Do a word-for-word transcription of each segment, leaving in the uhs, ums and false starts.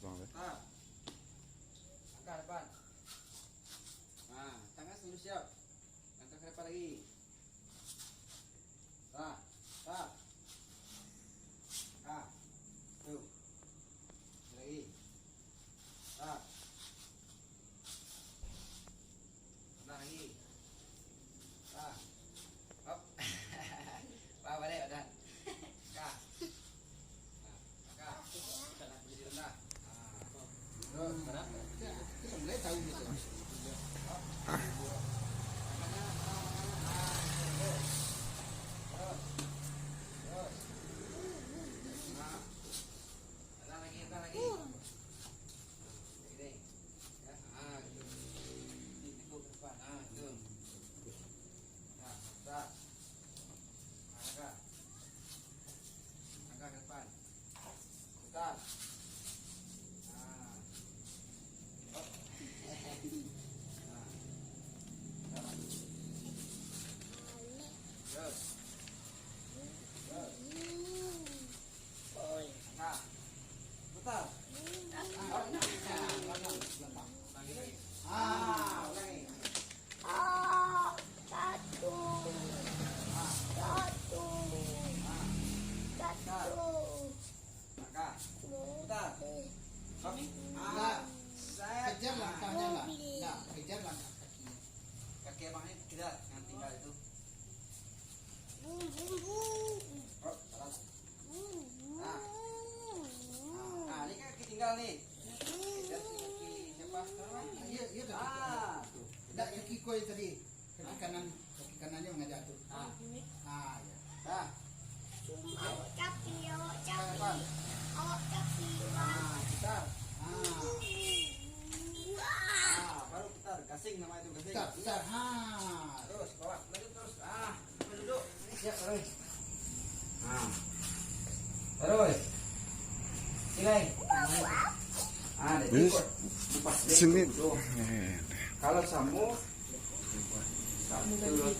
Tap. Langkah depan. Nah, tangan selalu siap. Langkah ke depan lagi. Tap, tap. Nah, tu. Lagi. Tap. Nah, lagi. Tap. Hop. Wah, balik badan. Kah. Nah, kah. Kita nak berdiri rendah. Nah, terus, berat. Kita mulai tahu gitu. Hop. Tangannya, tangan, tangan. Nah, terus. Terus. Terus. Nah. Ada lagi, ada lagi. Nah, ini. Ya, ah, gitu. Ini, ini ke depan. Ah, gitu. Nah, putar. Nah, langkah. Langkah ke depan. Putar. Nah. Hop. Nah. Terus. Terus. Nah. Putar. Ah, ulangi. Ah, ulangi. Ah, satu. Ah. Satu. Ah. Satu. Langkah. Putar. Hop. Ah. Set. Kejar langkahnya lah. Nah, kejar langkah kakinya. Kaki abang ni kejar, yang tinggal itu. Hop, salah. Nah. Nah, ni kan kaki tinggal ni. Kita kaki siapa? Iya, iya, kaki. Ah, tu. Ndak, kaki kau yang tadi. Kaki kanan, kaki kanannya mengajak tu. Ah. Ah, ya. Dah. Awak capi, awak capi. Awak capi, Wan. Ah, putar. Ah. Wah. Ah, baru putar. Gasing nama itu, gasing. Putar, putar. Ha. Terus, bawa. Lanjut terus. Ah, duduk. Ya, terus. Ah. Terus. Silai. Ah, jadi ikut. Lepas dia sini. Tuh. Kalau sama, Taruih.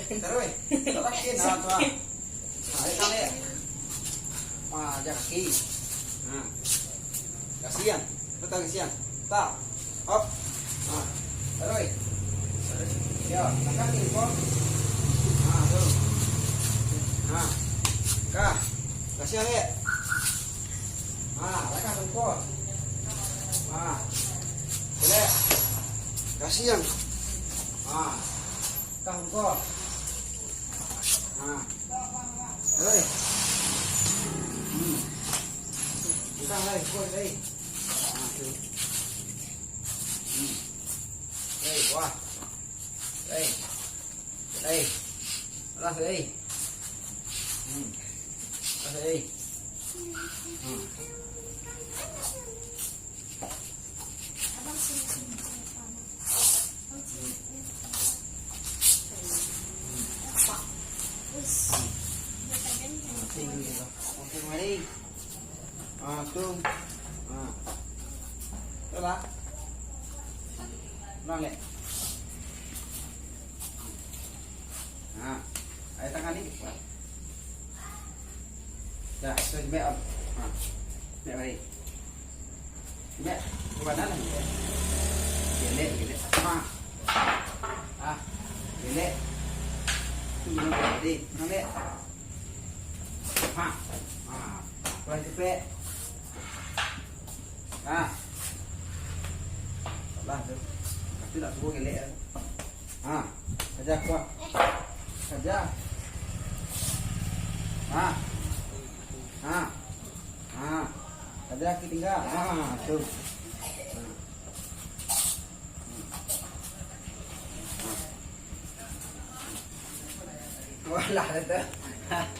Taruih. Nah, tu ah. Nah, dia tarik. Wah, dia kaki. Nah. Kasihan. Betul kasihan. Tak. Hop. Nah. Taruih. Ya, angkat kaki kau. Nah, tu. Nah. Kah. Kasihan, ya? Ah, langkah sangko. Ah. Boleh. Kasihan. Ah. Langkah sangko. Ah. Hei. Hmm. Bukan, hei, kuat, hei. Ah, tu. Hmm. Hei, wah. Hei. Hei. Alah, hei. Hmm. Alah, hei. Hmm. Oke, mari. Ah, tu. Ah. Tu lah. Nah, lek. Nah, air tangan ni. Dah, tu, mek, ah. Mek, mari. Mek, ke mana lah, mek? Gelek, gelek. Ah. Ah, gelek. Tu, mana tadi? Mana, mek? Ha. Ha. Kurang cepek. Ha. Salah tu. Tapi nak suruh gelek. Ha. Saja kuah. Saja. Ha. Ha. Ha. Saja kaki tinggal. Ha, tu. Ha. Hmm. Walah tu.